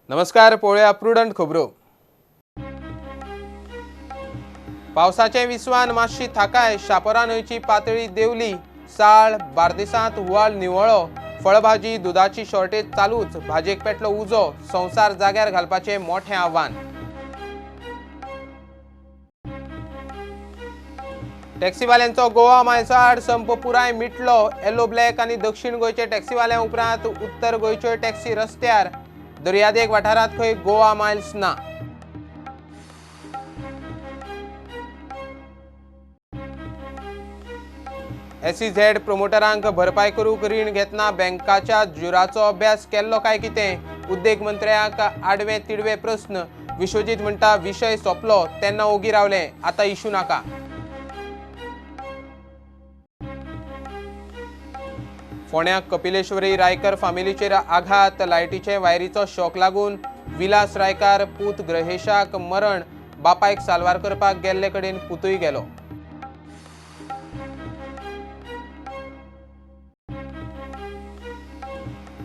नमस्कार, पळोवया प्रुडंट खबरो. पावसाचे विस्वान मातशी थाकाय, शापोरा न्हंयची पातळी देंवली. साळ बार्देसांत हुवाळ निवळो, फळभाजी दुदाची शॉर्टेज चालूच, भाजयेक पेटलो उजो, संवसार जाग्यार घालपाचें मोठें आव्हान. टॅक्सीवाल्यांचो गोवा मायल्सा आड संप पुराय मिटलो. येलो ब्लॅक आनी दक्षिण गोंयचे टॅक्सीवाल्यां उपरांत उत्तर गोंयच्यो टॅक्सी रस्त्यार. दर्यादेग वाठारांत खंय गोवा मायल्स ना. एसईझेड प्रोमोटरांक भरपाय करूंक रीण घेतना बँकाच्या ज्युराचो अभ्यास केल्लो काय कितें? उद्देग मंत्र्यांक आडवे तिडवे प्रस्न. विश्वजीत म्हणटा विशय सोंपलो तेन्ना ओगी रावले, आतां इशू नाका. फोंड्या कपिलेश्वरी रायकर फामिलीचेर आघात. लायटीचे वायरीचो शॉक लागून विलास रायकार पूत ग्रहेशाक मरण. बापायक साल्वार करपाक गेल्ले कडेन पुतूय गेलो.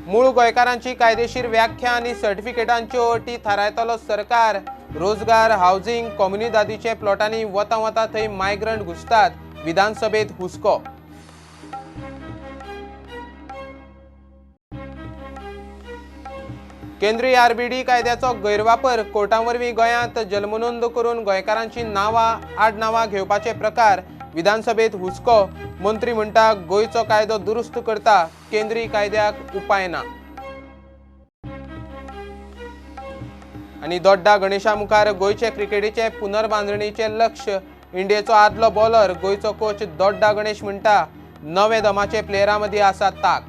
मूळ गोंयकारांची कायदेशीर व्याख्या आनी सर्टिफिकेटांच्यो अटी थारायतलो सरकार. रोजगार, हावजिंग, कोमुनिदादीचे प्लॉटांनी वता वता थंय मायग्रंट घुसतात. विधानसभेत हुस्को. केंद्रीय आरबीडी कायद्याचो गैरवापर. कोर्टा वरवीं गोंयांत जल्मनोंद करून गोंयकारांची नांवां आडनांवां घेवपाचे प्रकार. विधानसभेत हुस्को. मंत्री म्हणटा गोंयचो कायदो दुरुस्त करता, केंद्रीय कायद्याक उपाय ना. आनी दोड्डा गणेशा मुखार गोंयचे क्रिकेटीचे पुनर्बांदणीचे लक्ष. इंडियेचो आदलो बॉलर गोंयचो कोच दोड्डा गणेश म्हणटा नवे दमाचे प्लेयरां मदीं आसा ताक.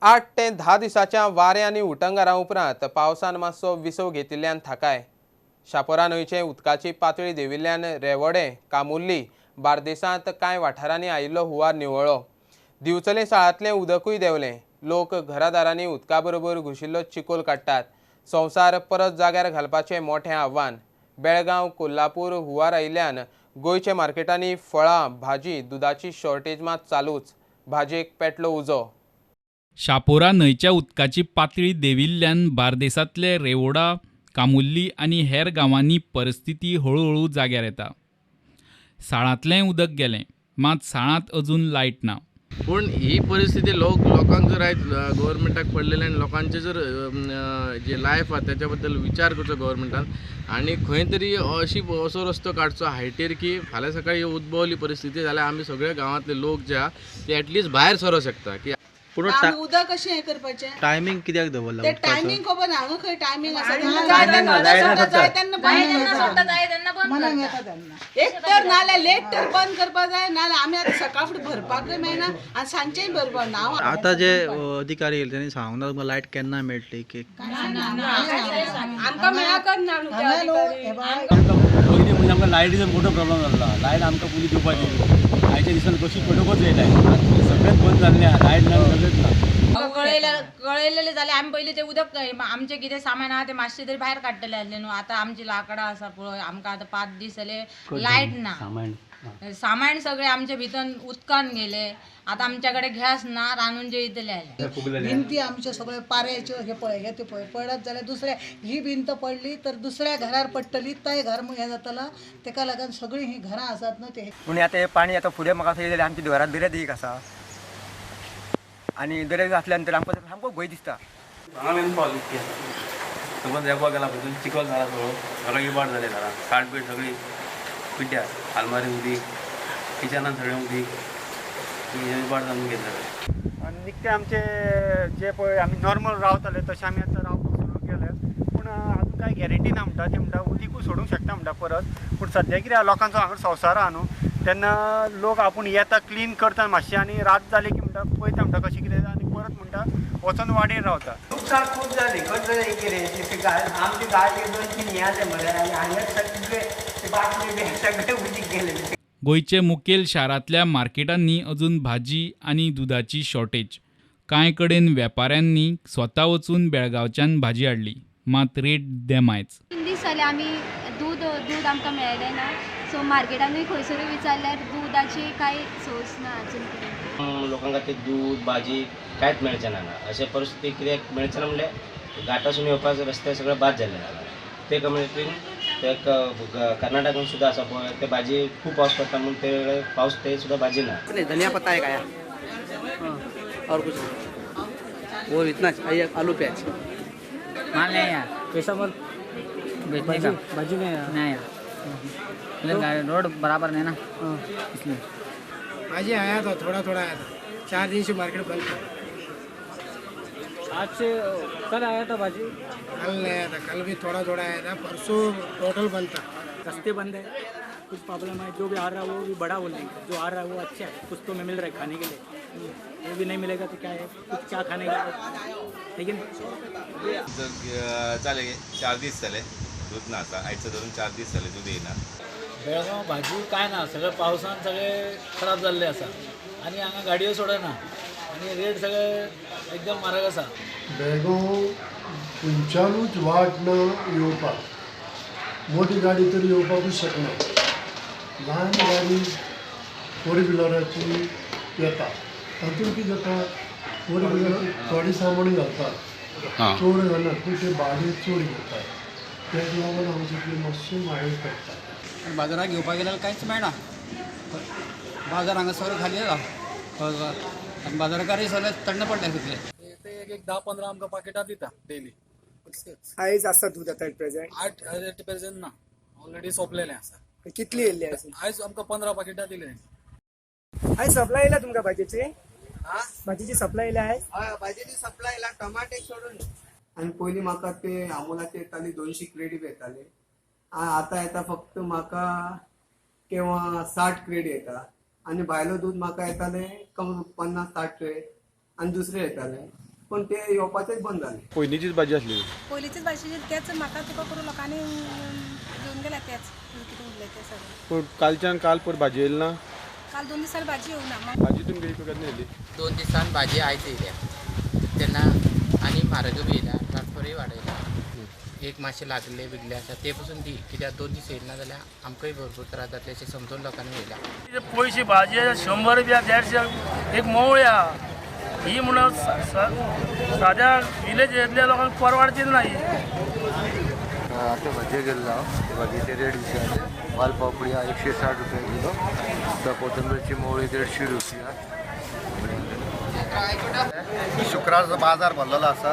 आठ ते 10 दिसाच्या वारें आनी उटंगारा उपरांत पावसान मातसो विसव घेतिल्ल्यान थाकाय. शापोरा न्हंयचे उदकाची पातळी देंविल्ल्यान रेवोडें, कामुर्ली, बार्देसांत कांय वाठारांनी आयिल्लो हुंवार निवळ्ळो. दिवचले साळांतलें उदकूय देंवलें. लोक घरादारांनी उदका बरोबर घुशिल्लो चिकोल काडटात. संवसार परत जाग्यार घालपाचें मोठें आव्हान. बेळगांव, कोल्हापूर हुंवार आयिल्ल्यान गोंयच्या मार्केटांनी फळां, भाजी, दुदाची शॉर्टेज मात चालूच. भाजयेक पेटलो उजो. शापोरा न्हंयच्या उदकाची पातळी देंविल्ल्यान बार्देसांतले रेवोडा, कामुर्ली आनी हेर गांवांनी परिस्थिती हळुहळू जाग्यार येता. साळांतलेंय उदक गेलें, मात साळांत अजून लायट ना. पूण ही परिस्थिती लोकांक जर आयज गव्हर्मेंटाक पडलेली आनी लोकांचे जर जे लायफ आहा त्याच्या बद्दल विचार करचो गव्हर्मेंटान आनी खंय तरी अशी असो रस्तो काडचो हायटेर की फाल्यां सकाळी उद्भवली परिस्थिती जाल्यार आमी सगळे गांवांतले लोक जे आहा ते एटलिस्ट भायर सरोंक शकता की. पूण उदक कशें हें करपाचें टायमींग कित्याक दवरला? ते टायमींग खबर ना, हांगा खंय टायमींग आसा? जाय तेन्ना बंद करता. एक तर नाल्यार लेट तर बंद करपाक जाय, नाल्यार आमी आतां सकाळ फुडें भरपाकय मेळना आनी सांजचेय भरपाक ना. आतां जे अधिकारी येयले तेणी सांगूंक ना तुमकां लायट केन्ना मेळटली? की आमकां मेळकच ना. पयलीं म्हणजे आमकां लायटीचो मोठो प्रॉब्लम जाल्लो. लायट आमकां पयलीं दिवपाची आयच्या दिसान कशी पडोवकच येयलाय. सगळेच बंद जाल्लें आहा, लायट ना, सगळेच ना. कळयलेले जाल्यार आमी पयलीं ते उदक आमचें कितें सामान आहा तें मातशें तरी भायर काडटले आसले न्हू. आतां आमची लांकडां आसा पळय, आमकां आतां 5 दीस जाले लायट ना, सामान सगळें आमचे भितर उदकान गेले. आतां आमच्या कडेन गॅस ना, रांदून जेयतले आसले. भिंती आमच्यो सगळ्यो पाऱ्याच्यो हे पळय, हे ते पळय पडत जाल्यार दुसऱ्या ही भिंत पडली तर दुसऱ्या घरार पडटली, तें घर हें जातलां. तेका लागून सगळीं हीं घरां आसात न्हू ते. पूण आतां हें पाणी आतां फुडें म्हाका थंय जाल्यार आमच्या घरांत दर्या देग आसा आनी दर्या आसल्या नंतर आमकां सामको भंय दिसता. हांगा मेन पावल इतकें सगळो रेबो गेला, भितून चिखल जाला सगळो, सगळें इबाड जालें घरां, खाट बीट सगळी पिड्ड्यार, आलमारी उदीक, किचनान सगळें उदीक इबाड जावन गेलें सगळें. आनी निकते आमचे जे पळय आमी नॉर्मल रावताले तशें आमी आतां रावपाक सुरू केलें. पूण आजून कांय गॅरंटी ना म्हणटा, ते म्हणटा उदीकूय सोडूंक शकता म्हणटा परत. पूण सद्या कितें लोकांचो हांगा संवसार आहा न्हू, तेन्ना लोक आपूण येता क्लीन करता मातशें आनी रात जाली की म्हणटा पळयता म्हणटा कशें कितें आनी परत म्हणटा वचोन वाडयेर रावता. लुकसाण खूब जालें. कसलें कितें आमची गाडी 2-3 हें आसलें मरे आनी हांगा सगळे बाटली बी सगळे उदीक गेले. गोंयचे मुखेल शारांतल्या मार्केटांनी अजून भाजी आनी दुदाची शॉर्टेज. कांय कडेन वेपाऱ्यांनी स्वता वचून बेळगांवच्यान भाजी हाडली, मात रेट देमायच. 3 दीस जाले आमी दूद आमकां मेळ्ळें ना. सो मार्केटानूय खंयसरूय विचारल्यार दुदाची कांय सोर्स ना अजून पर्यंत. लोकांक खातीर दूद भाजी कांयच मेळचें ना अशें परिस्थिती कित्याक मेळचें ना म्हणल्यार घाटासून येवपाक रस्ते सगळे बाद जाल्ले आसा. ते कम्युनिटीन ते कर्नाटकान सुद्दां आसा पळय ते भाजी खूब पावस पडटा म्हणून ते पावस ते सुद्दां भाजी ना. धनिया पत्ता एक आया और कुछ नहीं, वो इतना आलू प्याज माल नहीं यार, कैसा माल बेचने का भाजी नहीं यार, नहीं यार रोड बराबर नहीं ना इसलिए. भाजी आया था, थोड़ा थोड़ा आया था, 4 दिन से मार्केट बंद था. आज से कल आया था भाजी, कल नहीं आया था, कल भी थोड़ा थोड़ा आया था, परसों टोटल बंद था. रास्ते बंद है, कुछ प्रॉब्लम है, जो भी आ रहा है वो भी बड़ा बोल देंगे, जो आ रहा है वो अच्छा है, कुछ तो मिल रहा है खाने के लिए, वो भी नहीं मिलेगा तो क्या है, कुछ क्या खाने का. लेकिन जाले 4 दीस जाले दूध ना आतां आयचं धरून 4 दीस जाले दूध येयना. बेळगांव भाजी काय ना, सगळें पावसान सगळें खराब जाल्लें आसा आनी हांगा गाडयो सोडना आनी रेट सगळे एकदम म्हारग आसा. बेळगांव खंयच्यानूच वाट ना येवपाक, मोठी गाडी तरी येवपाकूच शकना, ल्हान गाडी फोर व्हिलराची येता, तातूंत कितें जाता फोर व्हिलर थोडे सामान घालतात, चड घालनात पूण ते भाडें चड घेतात, तेका लागून आमचे मातशें म्हारग पडटा. बाजाराक घेवपाक गेल्यार कांयच मेळना, बाजार हांगासर खाली आसा आनी बाजारकारय सगळे थंड पडले सगळे. ते एक 10-15 आमकां पाकिटां दिता डेली. आयज आसा दूद आतां एट प्रेझेंट? आठ एट प्रेझेंट ना, ऑलरेडी सोंपलेलें आसा. कितली येयल्ली आयज? आयज आमकां 15 पाकिटां दिले. आयज सप्लाय येयला तुमकां भाजयेची? भाजयेची सप्लाय येयल्या आयज? हय, भाजयेची सप्लाय येयला, टमाटे सोडून. आनी पयलीं म्हाका ते अमुलाचे येताले 200 क्रेडी येताले, आतां येता फक्त म्हाका केव्हा 60 क्रेड येता आनी भायलो दूद म्हाका येताले कम 50-60 क्रेड आनी दुसरे येताले, पण ते येवपाचेच बंद जाले. पयलींचीच भाजी आसली, पयलींचीच भाजी तेच म्हाका तुका करून लोकांनी घेवन गेल्या, तेच कितें उरलें तें सगळें. पूण कालच्यान काल पर भाजी येयली ना? काल 2 दिसांनी भाजी येवना. भाजी तुमगे केन्ना येयली? 2 दिसान भाजी आयज येयल्या तेन्ना आनी म्हारग बी येयल्या, ट्रान्सफरय वाडयला, एक मातशें लागले बिगले आसा ते पसून दी, कित्याक 2 दीस येयना जाल्यार आमकांय भरपूर त्रास जातले अशें समजून लोकांनी येयला. पयशे भाजी 100 रुपया 150 एक मोवळी आहा, ही म्हणून साद्या विलेज लोकांक परवडचीच ना ही. आतां भाजये गेल्लो हांव, ते भाजयेचे रेट विचारले. वाल पापडी 160 रुपया किलो, कोथंबीरची मोवळी 150 रुपया. शुक्रारचो बाजार भरलेलो आसा,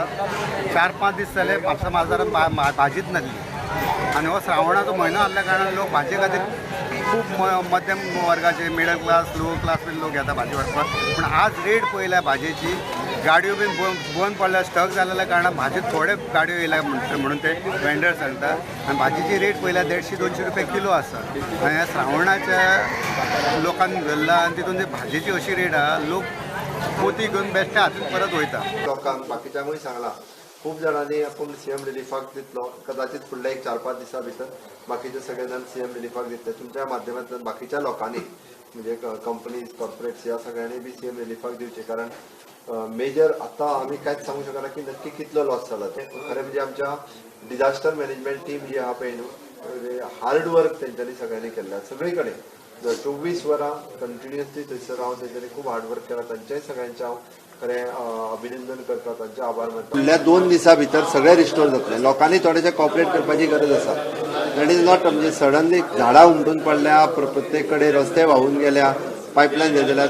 4-5 दीस जाले म्हापसा बाजारात भाजीच नासली आनी हो श्रावणाचो म्हयनो आसल्या कारणान लोक भाजये खातीर खूब मध्यम वर्गाचे मिडल क्लास लो क्लास बीन लोक येता भाजी व्हरपाक, पूण आज रेट पळयल्या भाजयेची, गाडयो बीन बंद पडल्या, स्टक जाल्ल्या कारणान भाजी थोडे गाडयो येयल्या म्हणून ते वेंडर सांगता. आनी भाजयेची रेट पळयल्यार 150-200 रुपया किलो आसा आनी ह्या श्रावणाच्या लोकांक धरला आनी तितून भाजयेची अशी रेट आहा, लोक पोती घेवन बेश्टे हातीन परत वयता. लोकांक बाकीच्यांकूय सांगलां, खूब जाणांनी आपूण सीएम रिलिफाक दितलो, कदाचित फुडल्या एक 4-5 दिसां भितर बाकीचे सगळे जाण सीएम रिलिफाक दितले. तुमच्या माध्यमांतल्यान बाकीच्या लोकांनी म्हणजे कंपनीज कॉर्पोरेट्स ह्या सगळ्यांनी बी सीएम रिलिफाक दिवचे, कारण मेजर आतां आमी कांयच सांगू शकना की नक्की कितलो लॉस जाला ते. खरें म्हणजे आमच्या डिजास्टर मॅनेजमेंट टीम जी आहा पळय न्हू, हार्ड वर्क तेंच्यांनी सगळ्यांनी केल्लें, सगळी कडेन 24 वरां कंटिन्युअसली थंयसर रावन तेंच्यांनी खूब हार्ड वर्क केलां, तांचेय सगळ्यांचें हांव खरें अभिनंदन करता, तांचे आभार मानता. फुडल्या 2 दिसां भितर सगळें रिस्टोर जातलें, लोकांनी थोडेशें कॉपरेट करपाची गरज आसा. That is not म्हणजे सडनली झाडां हुमटून पडल्या, प्रत्येक कडेन रस्ते व्हांवून गेल्या, पायपलायन जाल्या,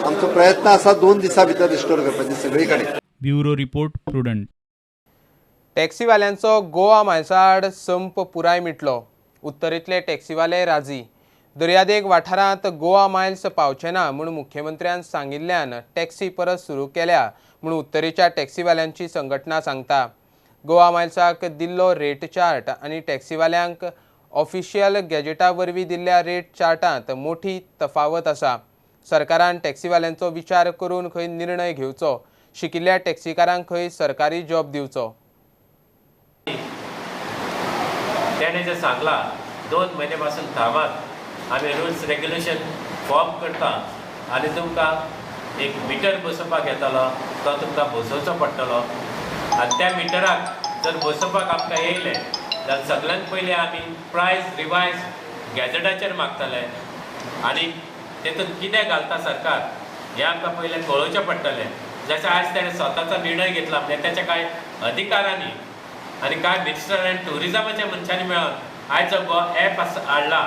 आमचो प्रयत्न आसा 2 दिसां भितर रिस्टोर करपाची सगळी कडेन. Bureau report, Prudent. टॅक्सीवाल्यांचो गोवा मायल्सा आड संप पुराय मिटलो. उत्तरेंतले टॅक्सीवाले राजी. दर्यादेग वाठारांत गोवा मायल्स पावचे ना म्हूण मुख्यमंत्र्यान सांगिल्ल्यान टॅक्सी परत सुरू केल्या म्हूण उत्तरेच्या टॅक्सीवाल्यांची संघटना सांगता. गोवा मायल्साक दिल्लो रेट चार्ट आनी टॅक्सीवाल्यांक ऑफिशियल गॅजेटा वरवीं दिल्ल्या रेट चार्टांत मोठी तफावत आसा. सरकारान टॅक्सीवाल्यांचो विचार करून खंय निर्णय घेवचो, शिकिल्ल्या टॅक्सीकारांक खंय सरकारी जॉब दिवचो. तेणें जें सांगलां 2 म्हयने पासून थांबात, आमी रुल्स रेग्युलेशन फॉर्म करता आनी तुमकां एक मिटर बसोवपाक येतलो, तो तुमकां बसोवचो पडटलो आनी त्या मिटराक जर बसोवपाक आमकां येयलें जाल्यार सगळ्यांत पयलीं आमी प्रायस रिवायज गॅझेटाचेर मागतले आनी तेतून कितें घालता सरकार हें आमकां पयलें कळोवचें पडटलें. जशें आयज तेणें स्वताचो निर्णय घेतला म्हणजे तेच्या कांय अधिकारांनी आनी कांय मिनिस्टर आनी ट्युरिजमाच्या मनशांनी मेळोन आयज जो गो एप हाडला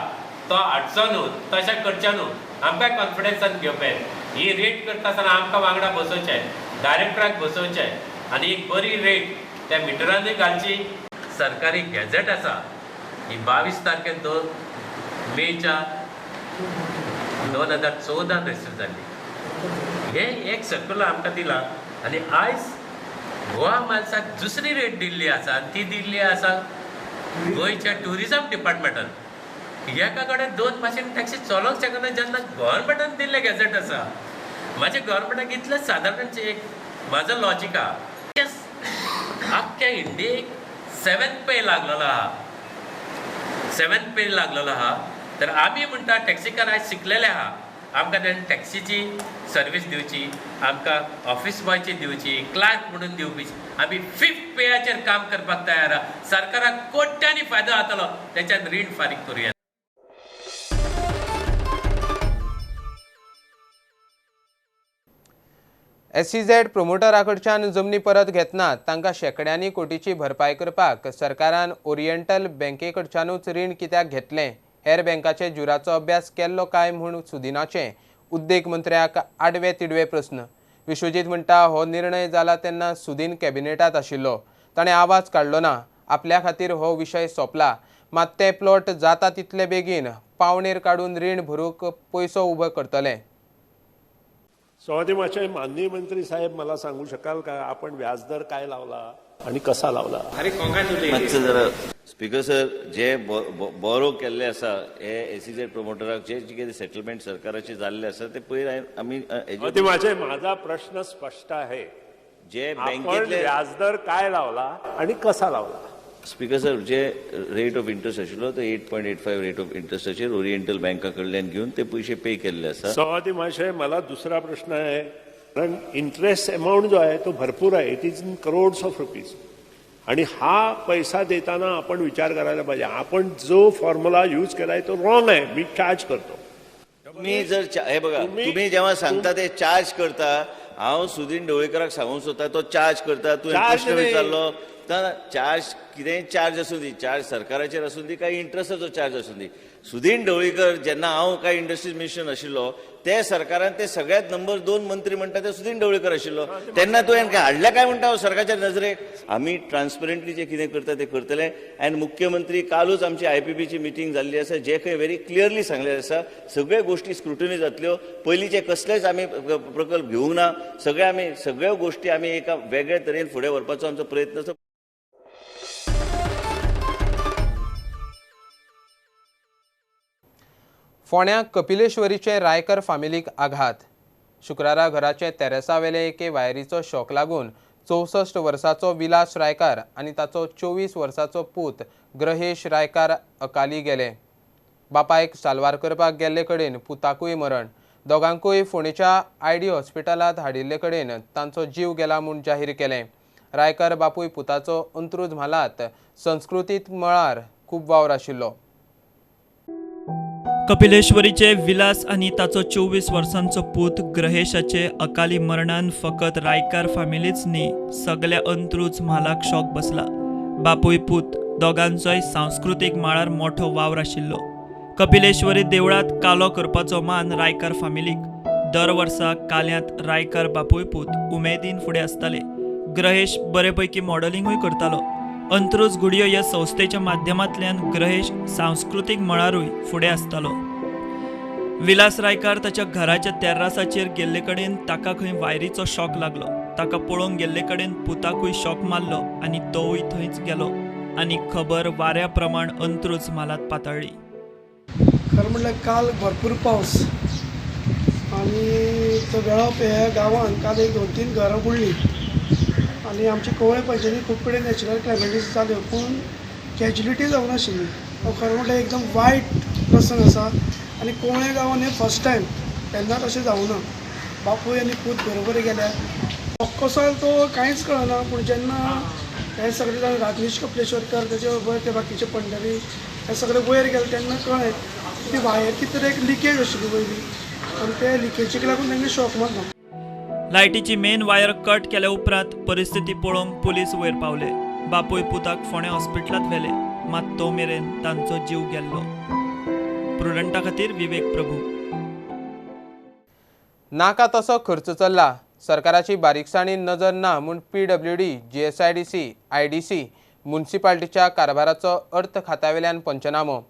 तो हाडचो न्हू, तशें करचें न्हू. आमकांय कॉन्फिडन्सान घेवपाक ही रेट करता आसतना आमकां वांगडा बसोवचें, डायरेक्टराक बसोवचें आनी एक बरी रेट त्या मिटरानूय घालची. सरकारी गॅझेट आसा ही 22 तारखेर 2 मेच्या 2014 रजिस्टर जाल्ली. हे एक सर्कुलर आमकां दिलां आनी आयज गोवा मालसाक दुसरी रेट दिल्ली आसा आनी ती दिल्ली आसा गोंयच्या ट्युरिजम डिपार्टमेंटान. एका कडेन 2 भाशेन टॅक्सी चलोवंक शकना जेन्ना गव्हर्मेंटान दिल्लें गॅझेट आसा. म्हाजें गव्हर्मेंटाक इतलें सादारण एक म्हाजो लॉजीक आहा, आख्ख्या इंडियेक 7th पे लागलेलो आहा, 7th पे लागलेलो आहा. तर आमी म्हणटा टॅक्सीकार आयज शिकलेले आहा, आमकां तेणें टॅक्सीची सर्वीस दिवची, आमकां ऑफिस बॉयची दिवची, क्लार्क म्हणून दिवपी. आमी 5th पेयाचेर काम करपाक तयार आहा. सरकाराक कोट्यांनी फायदो जातलो तेच्यान रीण फारीक करुया. एसईझेड प्रोमोटरा कडच्यान जमनी परत घेतना तांकां शेंकड्यांनी कोटीची भरपाय करपाक सरकारान ओरिएंटल बँके कडच्यानूच रीण कित्याक घेतलें, हेर बँकाचे जुराचो अभ्यास केल्लो काय म्हूण सुदिनाचे उद्देग मंत्र्याक आडवे तिडवे प्रस्न. विश्वजीत म्हणटा हो निर्णय जाला तेन्ना सुदीन कॅबिनेटांत आशिल्लो, ताणें आवाज काडलो ना, आपल्या खातीर हो विशय सोंपला. मात ते प्लॉट जाता तितले बेगीन पावणेर काडून रीण भरूंक पयसो उबो करतले. सभापती महाशय, माननीय मंत्री साहेब मला सांगू शकाल का आपण व्याजदर काय लावला आणि कसा लावला? अरे मातसो जरा स्पीकर सर, जे बोरो केल्ले आसा हे एसईझेड प्रोमोटराक जे कितें सेटलमेंट सरकाराचे जाल्ले आसा ते पयर आमी. सभापती महाशय, माझा प्रश्न स्पष्ट आहे, जे बँकेतले व्याजदर काय लावला आणि कसा लावला? Speaker sir, J rate of interest आशिल्लो तो 8.85 रेट ऑफ इंटरेस्टाचेर ओरिएंटल बँका कडल्यान घेवन ते पयशे पे केल्ले आसा. सभापती महाशय, मला दुसरा प्रश्न आहे, कारण इंटरेस्ट अमाऊंट जो आहे तो भरपूर आहे, it is in crores of rupees. आणि हा पैसा देताना आपण विचार करायला पाहिजे. आपण जो फॉर्म्युला यूज केलाय तो रॉंग आहे. मी चार्ज करतो. तुम्ही जर हे बघा, तुम्ही जेव्हा सांगता ते चार्ज करता, हांव सुदीन ढवळीकराक सांगूंक सोदता तो चार्ज करता. तुवें प्रश्न विचारलो चार्ज कितेंय चार्ज आसूं दी, चार्ज सरकाराचेर आसूं दी काय इंट्रस्टाचो चार्ज आसूं दी. सुदीन ढवळीकर जेन्ना हांव काय इंडस्ट्रीज मिनिस्टर आशिल्लो ते सरकारान ते सगळ्यात नंबर 2 मंत्री म्हणटा ते सुदीन ढवळीकर आशिल्लो. तेन्ना तुवें काय हाडलें काय म्हणटा हांव सरकारच्या नजरेक? आमी ट्रान्सपरंटली जे कितें करता ते करतले. आनी मुख्यमंत्री कालूच आमची आयपीबीची मिटींग जाल्ली आसा, जे खंय व्हेरी क्लियरली सांगलें आसा सगळ्यो गोश्टी स्क्रुटिनी जातल्यो. पयलींचे कसलेच आमी प्रकल्प घेवंक ना, सगळे आमी सगळ्यो गोश्टी आमी एका वेगळे तरेन फुडें व्हरपाचो आमचो प्रयत्न आसा. फोंड्या कपिलेश्वरीचे रायकर फामिलीक आघात. शुक्रारा घराचे तेरेसावेले एके वायरीचो शॉक लागून 64 वर्साचो विलास रायकार आनी ताचो 24 वर्साचो पूत ग्रहेश रायकार अकाली गेले. बापायक साल्वार करपाक गेल्ले कडेन पुताकूय मरण. दोगांकूय फोंडेच्या आयडी हॉस्पिटलांत हाडिल्ले कडेन तांचो जीव गेला म्हूण जाहीर केलें. रायकर बापूय पुताचो अंत्रुज म्हालांत संस्कृतीक मळार खूब वावर आशिल्लो. कपिलेश्वरीचे विलास आनी ताचो 24 वर्सांचो पूत ग्रहेशाचे अकाली मरणान फकत रायकार फामिलीच न्ही सगल्या अंत्रुज म्हालाक शॉक बसला. बापूय पूत दोगांचोय सांस्कृतीक मळार मोठो वावर आशिल्लो. कपिलेश्वरी देवळांत कालो करपाचो मान रायकार फामिलीक. दर वर्सा काल्यांत रायकार बापूय पूत उमेदीन फुडें आसताले. ग्रहेश बरे पैकी मॉडलिंगूय करतालो. अंत्रुज घुडयो ह्या संस्थेच्या माध्यमांतल्यान ग्रहेश सांस्कृतीक मळारूय फुडें आसतालो. विलास रायकार ताच्या घराच्या तेर्रासाचेर गेल्ले कडेन ताका खंय वायरीचो शॉक लागलो. ताका पळोवंक गेल्ले कडेन पुताकूय शॉक मारलो आनी तोवूय थंयच गेलो आनी खबर वाऱ्या प्रमाण अंत्रुज म्हालांत पातळ्ळी. खरें म्हणल्यार काल भरपूर पावस आनी तो वेळोप ह्या गांवांत काल 1 2 3 घरां बुडलीं आनी आमची कवळे पंचायतीन खूब कडेन नॅचरल क्लॅमिटीज जाल्यो पूण कॅज्युलिटी जावनाशिल्ली. हो खरें म्हणल्यार एकदम वायट प्रसंग आसा आनी कवळे गांवांत हें फर्स्ट टायम, केन्नाच अशें जावना. बापूय आनी पूत बरोबर गेल्या, कसो तो कांयच कळना. पूण जेन्ना हे सगळे जाण राजनीश कपलेश्वरकर तेजे बरोबर ते बाकीचे पंढरी हे सगळे वयर गेले तेन्ना कळ्ळें ती वायर कितें तरी एक लिकेज आशिल्ली वयली आनी ते लिकेजीक लागून तांकां शॉक मारलो. लायटीची मेन वायर कट केल्या उपरांत परिस्थिती पळोवंक पुलीस वयर पावले. बापूय पुताक फोंडें हॉस्पिटलांत व्हेले, मात तो मेरेन तांचो जीव गेल्लो. प्रुडंटा खातीर विवेक प्रभू. नाका तसो खर्च चल्ला, सरकाराची बारीकसाणीन नजर ना म्हूण PWD, GSIDC, IDC मुन्सिपाल्टीच्या कारभाराचो अर्थ खात्यावेल्यान पंचनामो.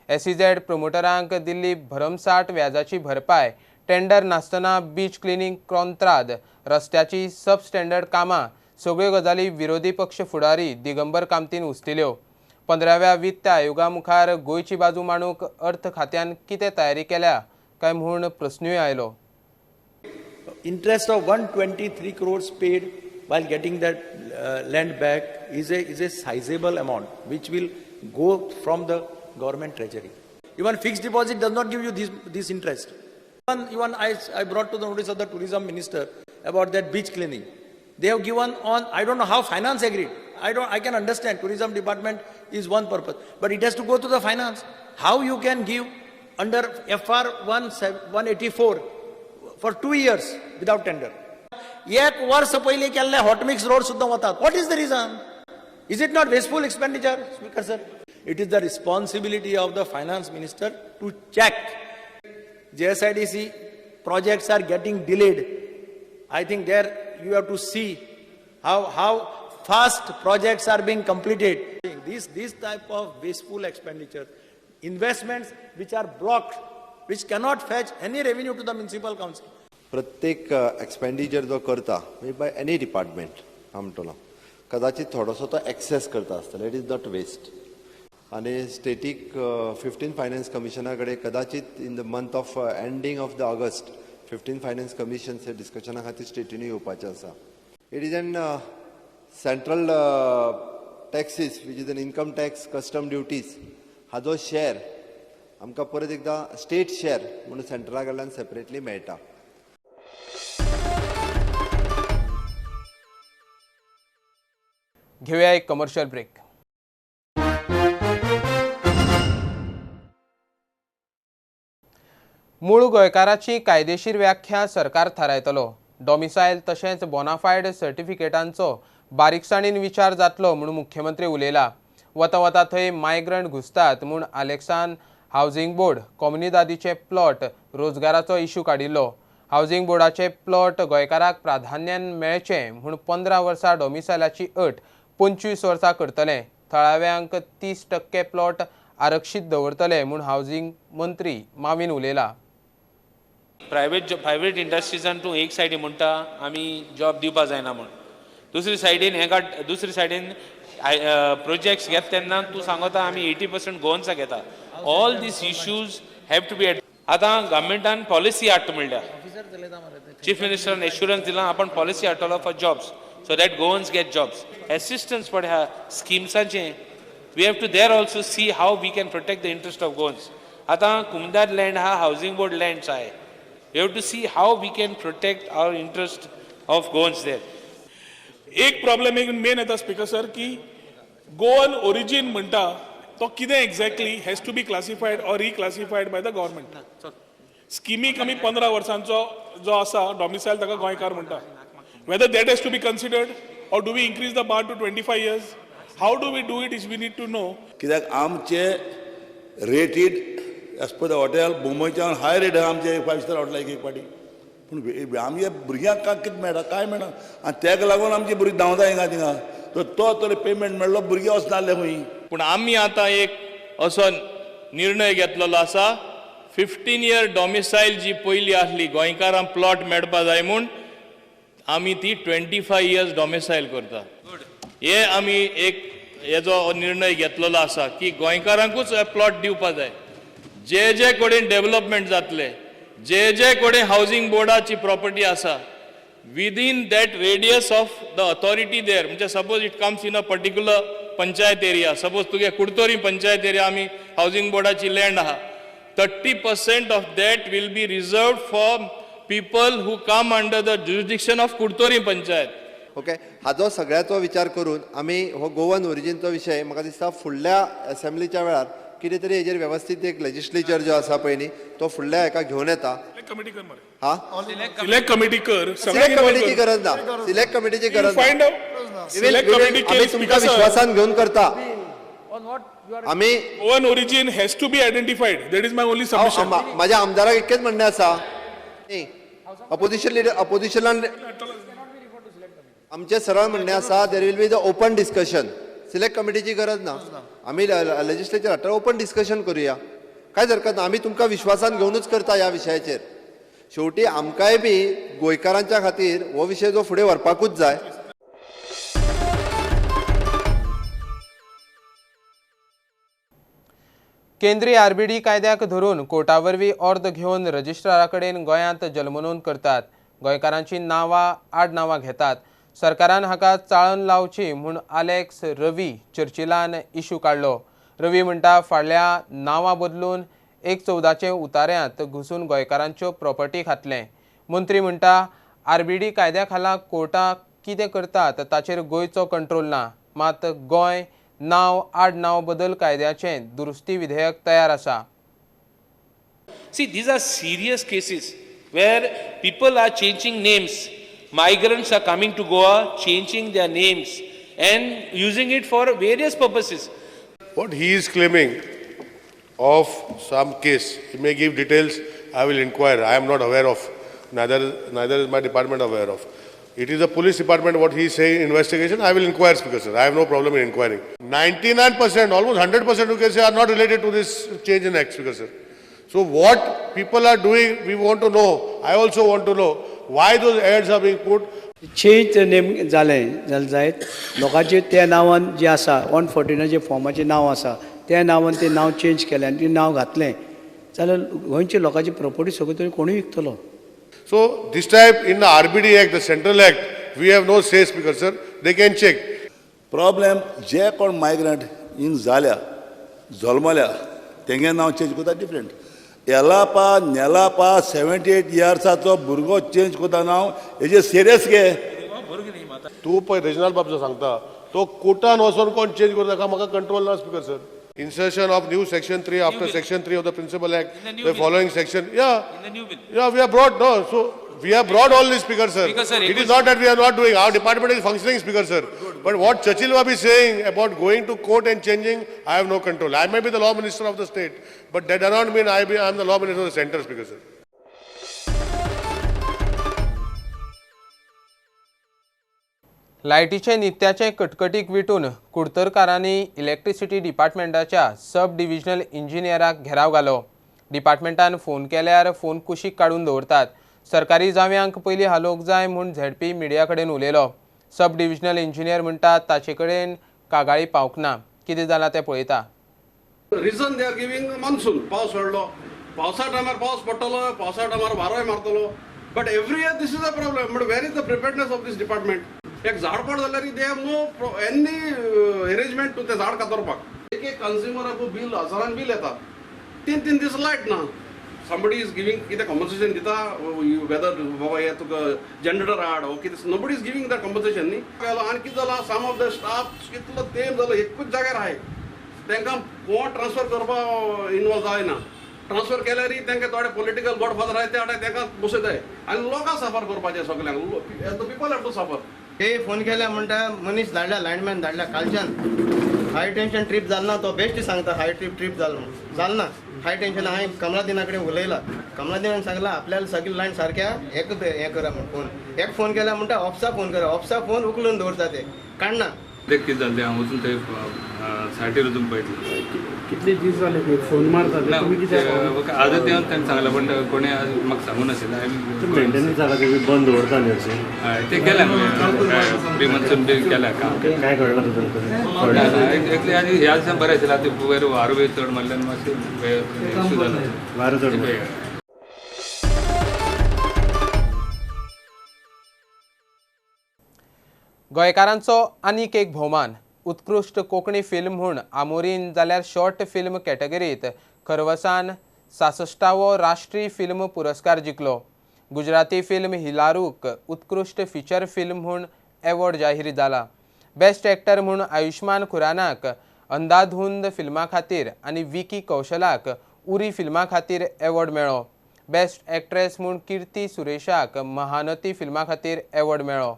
एसईझेड प्रोमोटरांक दिल्ली भरमसाठ व्याजाची भरपाय, टेंडर नासतना बीच क्लिनींग कॉन्त्राद, रस्त्याची सब स्टँडर्ड कामां सगळ्यो गजाली विरोधी पक्ष फुडारी दिगंबर कामतीन उस्तिल्यो. 15व्या वित्त आयोगा मुखार गोंयची बाजू मांडूंक अर्थ खात्यान कितें तयारी केल्या काय म्हूण प्रस्नूय आयलो. Interest of 123 crores paid while getting that land back is a sizable amount which will go from the government treasury. Even fixed deposit does not give you this interest. Even I brought to the notice of the tourism minister about that beach cleaning. They have given on, I don't know how finance agreed. I can understand tourism department is one purpose, but it has to go to the finance. How you can give under FR 184 for 2 years without tender? एक वर्ष पयलीं केल्ले hot mix road सुद्दां वतात. What is the reason? Is it not wasteful expenditure, Speaker sir? It is the responsibility of the finance minister to check. GSIDC projects are getting delayed. I think there you have to see how fast projects are being completed. This type of wasteful expenditure, investments which are blocked, which cannot fetch any revenue to the municipal council. प्रत्येक expenditure जो करता by any department हांव म्हणटलो कदाचित थोडोसो तो access करता आसतलो, it is not waste. आनी स्टेटीक 15 फायनान्स कमिशना कडेन कदाचित in the month of ending of the August 15 finance commission डिस्कशना खातीर स्टेटीनूय येवपाचें आसा. It is an central taxes which is an income tax, custom duties हाजो शेर आमकां परत एकदां स्टेट शेर म्हणून सेंट्रला कडल्यान सेपरेटली मेळटा. घेऊया एक कमर्शियल ब्रेक. मूळ गोंयकाराची कायदेशीर व्याख्या सरकार थारायतलो. डॉमिसायल तशेंच बोनाफायड सर्टिफिकेटांचो बारीकसाणीन विचार जातलो म्हूण मुख्यमंत्री उलयला. वता वता थंय मायग्रंट घुसतात म्हूण आलेक्सान हावजींग बोर्ड कोमुनिदादीचे प्लॉट रोजगाराचो इश्यू काडिल्लो. हावजींग बोर्डाचे प्लॉट गोंयकाराक प्राधान्यान मेळचे म्हूण 15 वर्सां डॉमिसायलाची अट 25 वर्सां करतले. थळाव्यांक 30% प्लॉट आरक्षीत दवरतले म्हूण हावजींग मंत्री मावीन उलयला. प्रायवेट इंडस्ट्रीजान तूं एक सायडीन म्हणटा आमी जॉब दिवपा जायना म्हूण, दुसरी सायडीन हेका दुसरी सायडीन प्रोजेक्ट्स घेता तेन्ना तूं सांगता आमी 80% गोवन्साक घेता. All these issues have to be. आतां गव्हर्मेंटान पॉलिसी हाडटा म्हणल्या, चीफ मिनिस्टरान एश्युरन्स दिलां आपण policy हाडटलो for jobs so that Goans get jobs. Assistance for ह्या स्किम्साचें we have to there also see how we can protect the interest of Goans. आतां कुमदार land हा housing board lands आहे, we have to see how we can protect our interest of Goans there. एक problem एक main येता speaker sir की Goan origin म्हणटा तो कितें exactly has to be classified or reclassified by the government. स्किमीक आमी 15 वर्सांचो जो आसा डॉमिसायल ताका गोंयकार म्हणटा. Whether that has to be considered or do we increase the bar to 25 years, how do we do it is we need to know. कित्याक आमचे rated as per the hotel मुंबयच्यान हाय रेट आहा आमचे 5 star hotel एक एक पाटी, पूण आमच्या भुरग्यांक कितें मेळटा कांय मेळना आनी तेका लागून आमची भुरगीं धांवता हिंगा थिंगा. तर तो तरी पेमेंट मेळ्ळो भुरगीं वचनासले खंय. पूण आमी आतां एक असो निर्णय घेतलेलो आसा, 15 इयर डॉमिसायल जी पयली आसली गोंयकारांक प्लॉट मेळपा जाय म्हूण, आमी ती 25 इयर्स डॉमिसायल करता. हे आमी एक हेजो निर्णय घेतलेलो आसा की गोंयकारांकूच प्लॉट दिवपा जाय. जे जे कडेन डेवलपमेंट जातले, जे जे कडेन हावजींग बोर्डाची प्रॉपर्टी आसा, within that radius of the authority there, म्हणजे suppose it comes in a particular panchayat area, suppose तुगे कुडतोरी पंचायत एरिया आमी हावजींग बोर्डाची लँड आहा, 30% of that will be reserved for people who come under the jurisdiction of Curtorim panchayat. Okay, हाजो सगळ्याचो विचार करून आमी हो गोवन ओरिजिनचो विशय म्हाका दिसता फुडल्या असेंब्लीच्या वेळार कितें तरी हेजेर वेवस्थीत एक लेजिस्लेचर जो आसा पळय न्ही तो फुडल्या हेका घेवन येता. हा, सिलेक्ट कमिटी कर, सिलेक्ट कमिटीची गरज ना, सिलेक्ट कमिटीची गरज ना. आमी तुमकां विश्वासान घेवन करता. आमी Goan origin has to be identified, that is my only submission. माझ्या आमदाराक एकच म्हणणें आसा, अपोजिशन लिडर अपोजिशनान आमचें सरळ म्हणणें आसा, there will be the open discussion. Select कमिटीची गरज ना, आमी लेजिस्लेचर हाडटा, ओपन डिस्कशन करुया, कांयच हरकत ना. आमी तुमकां विश्वासान घेवनूच करता ह्या विशयाचेर. शेवटी आमकांय बी गोंयकारांच्या खातीर हो विशय जो फुडें व्हरपाकूच जाय. केंद्रीय आरबीडी कायद्याक धरून कोर्टा वरवीं अर्द घेवन रजिस्ट्रारा कडेन गोंयांत जल्मनोंद करतात. गोंयकारांची नांवां आडनांवां घेतात. सरकारान हाका चाळण लावची म्हूण आलेक्स रवी चर्चिलान इशू काडलो. रवी म्हणटा फाडल्या नांवां बदलून 1/14 उतार्यांत घुसून गोंयकारांच्यो प्रॉपर्टी खातलें. मंत्री म्हणटा आरबीडी कायद्या खाला कोर्टां कितें करतात ताचेर गोंयचो कंट्रोल ना. मात गोंय नाव आडनाव बदल कायद्याचें दुरुस्ती विधेयक तयार आसा. See, these are serious cases where people are changing names. Migrants are coming to Goa, changing their names and using it for various purposes. What he is claiming of some case, he may give details, I will inquire. I am not aware of, neither is my department aware of. It is the police department what he is saying, investigation, I will inquire, Speaker sir. I have no problem in inquiring. 99%, almost 100% you can say are not related to this change in act, Speaker sir. So what people are doing, we want to know. I also want to know why those ads are being put. Change name जालें जाल्यार जायत लोकांचे त्या नांवान जें आसा 149 फॉर्माचें नांव आसा त्या नांवान तें नांव चेंज केलें आनी तें नांव घातलें जाल्यार गोंयच्या लोकांची प्रॉपर्टी सगळी तरी कोणूय विकतलो. So this type in the RBD Act, the Central Act, we have no say, Speaker sir. They can check. Problem जे कोण मायग्रंट इन जाल्या जल्मल्या तेंगे नांव चेंज करता डिफरंट. येलापा नेलापा 78 इयर्साचो भुरगो चेंज करता नांव, हेजे सिरियस घे. तूं पळय रेजिनाल्ड बाब जो सांगता तो कोर्टान वचोन कोण चेंज करता काय म्हाका कंट्रोल ना, Speaker sir. Insertion of new section 3 after section 3 of the Principal Act, the following section. Yeah, in the new bill. Yeah, we have brought, no, so we have brought all this, Speaker sir. Speaker sir, it is not that we are not doing, our department is functioning, Speaker sir. Good. But what Churchill Babu is saying about going to court and changing, I have no control. I may be the law minister of the state, but that does not mean I am the law minister of the center, Speaker sir. लायटीचे नित्याचे कटकटीक विटून कुडतरकारांनी electricity डिपार्टमेंटाच्या सब divisional इंजिनियराक gherao घालो. डिपार्टमेंटान phone केल्यार phone कुशीक काडून दवरतात. सरकारी जाव्यांक पयलीं हालोवंक जाय म्हूण झेडपी मिडिया कडेन उलयलो. सब डिव्हिजनल इंजिनियर म्हणटा ताचे कडेन कागाळी पावंक ना. कितें जालां तें पळयता. Reason they are giving monsoon, पावस पडलो, पावसा टायमार पावस पडटलो, पावसा टायमार वारोय मारतलो. But every year this is a problem. But where is the preparedness of this department? एक झाड पड जाल्यार they have no any arrangement to तें झाड कातरपाक. एक एक कंज्युमराक बील हजारान बील येता, 3-3 दीस लायट ना. समबडी is giving कितें कॉम्पन्सेशन दिता, वेदर बाबा हे तुका जनरेटर हाड ओ कितें, nobody is giving the compensation न्ही. आनी कितें जालां, सम ऑफ the staff कितलो तेंप जालो एकूच जाग्यार आहाय, तांकां कोण ट्रान्सफर करपाक इनवॉल्व जायना. ट्रान्सफर केल्यार तांकां थोडे पॉलिटिकल गॉडफादर आहाय ते हाडाय तांकां बसयताय आनी लोकांक सफर करपाचें सगल्यांक. The people have to suffer. ते फोन केल्या म्हणटा मनीस धाडल्या, लायनमॅन धाडल्या कालच्यान. हाय टेन्शन ट्रीप जाल ना, तो बेश्ट सांगता हाय ट्रीप ट्रीप जाल म्हणून, जाल ना. हाय टेन्शन हांवें कमलादिना कडेन उलयला, कमलादिनान सांगला आपल्याला सगळी लायन सारक्या एक हें करा म्हण. फोन एक फोन केल्या म्हणटा ऑफिसा फोन करा, ऑफिसा फोन उखलून दवरता ते काडना. ते कितें जालें हांव वचून थंय सायटीर वचून पळयतलें. कितले दीस जाले थंय फोन मारता? आज ते ताणें सांगलां पण कोणें म्हाका सांगूं नाशिल्लें. मेंटेनन्स जाता ते बंद दवरता न्ही अशें? हय, तें केलें प्री मॉन्सून बी केलें काम. कांय कळना तुमकां? एक्चुली आनी ह्या दिसा बरें आशिल्लें, आतां वयर वारो बी चड मारल्यान मातशें इशू जालो. वारो चड मारलें. गोंयकारांचो आनीक एक भोवमान. उत्कृश्ट कोंकणी फिल्म म्हूण आमोरीन जाल्यार शॉर्ट फिल्म कॅटेगरीत खरवसान 66वो राष्ट्रीय फिल्म पुरस्कार जिखलो. गुजराती फिल्म हिलारूक उत्कृश्ट फिचर फिल्म म्हूण एवॉर्ड जाहीर जाला. बेस्ट एक्टर म्हूण आयुष्मान खुरानाक अंधाधुंद फिल्मा खातीर आनी विकी कौशलाक उरी फिल्मा खातीर एवॉर्ड मेळ्ळो. बेस्ट एक्ट्रेस म्हूण कीर्ती सुरेशाक महानती फिल्मा खातीर एवॉर्ड मेळ्ळो.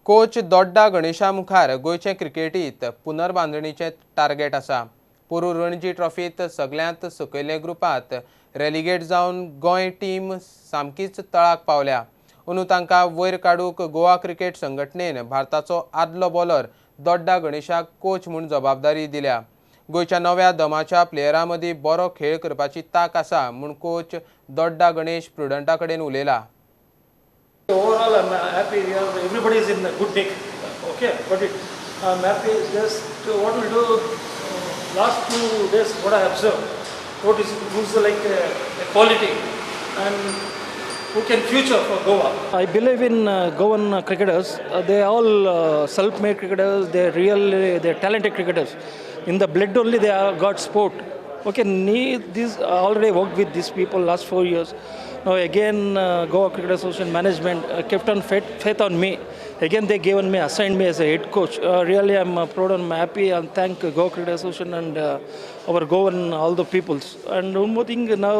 कोच दोड्डा गणेशा मुखार गोंयचे क्रिकेटीत पुनर्बांदणीचें टार्गेट आसा. पोरूं रणजी ट्रॉफीत सगल्यांत सकयले ग्रुपांत रेलिगेट जावन गोंय टीम सामकीच तळाक पावल्या. अंदू तांकां वयर काडूंक गोवा क्रिकेट संघटनेन भारताचो आदलो बॉलर दोड्डा गणेशाक कोच म्हूण जबाबदारी दिल्या. गोंयच्या नव्या दमाच्या प्लेयरां मदीं बरो खेळ करपाची तांक आसा म्हूण कोच दोड्डा गणेश प्रुडंटा कडेन उलयला. Overall, I'm happy. Everybody is in a good nick. Okay, but I'm happy. Just what we do last 2 days, what I observed, what is who's like a quality and who can future for Goa. I believe in Goan cricketers. They all self-made cricketers. They're talented cricketers. In the blood only they are got sport. Okay, this already worked with these people last 4 years. Now again, Goa Cricket Association management kept on faith on me. Again, they given me, assigned me as a head coach. Really, I'm proud and happy and thank Goa Cricket Association and our Goan all the peoples. And one more thing, now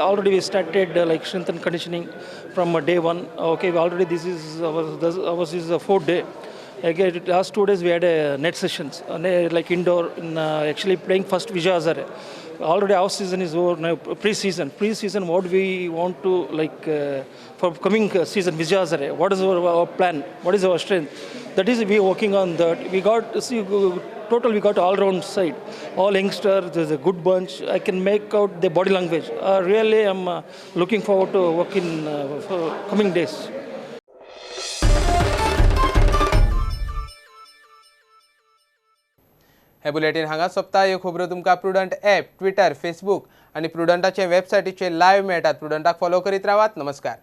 already we started like strength and conditioning from day one. Okay, we already this is ours is the 4th day. Again, last 2 days we had a net sessions, like indoor, in, actually playing first Vijay Hazare. Already our season is over now, pre-season. Pre-season, what we want to, like, for coming season, Vijay Hazare, what is our plan, what is our strength? That is, we are working on that. We got, see, total we got all-round side. All youngsters, there's a good bunch. I can make out the body language. Really, I'm looking forward to work in for coming days. हे bulletin हांगा सोंपता. ह्यो खबरो तुमकां prudent app, Twitter, Facebook आनी प्रुडंटाचे वेबसायटीचेर live मेळटात. प्रुडंटाक follow करीत रावात. नमस्कार.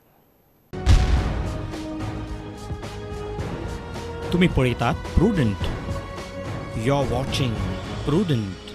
तुमी पळयतात Prudent. You are watching Prudent.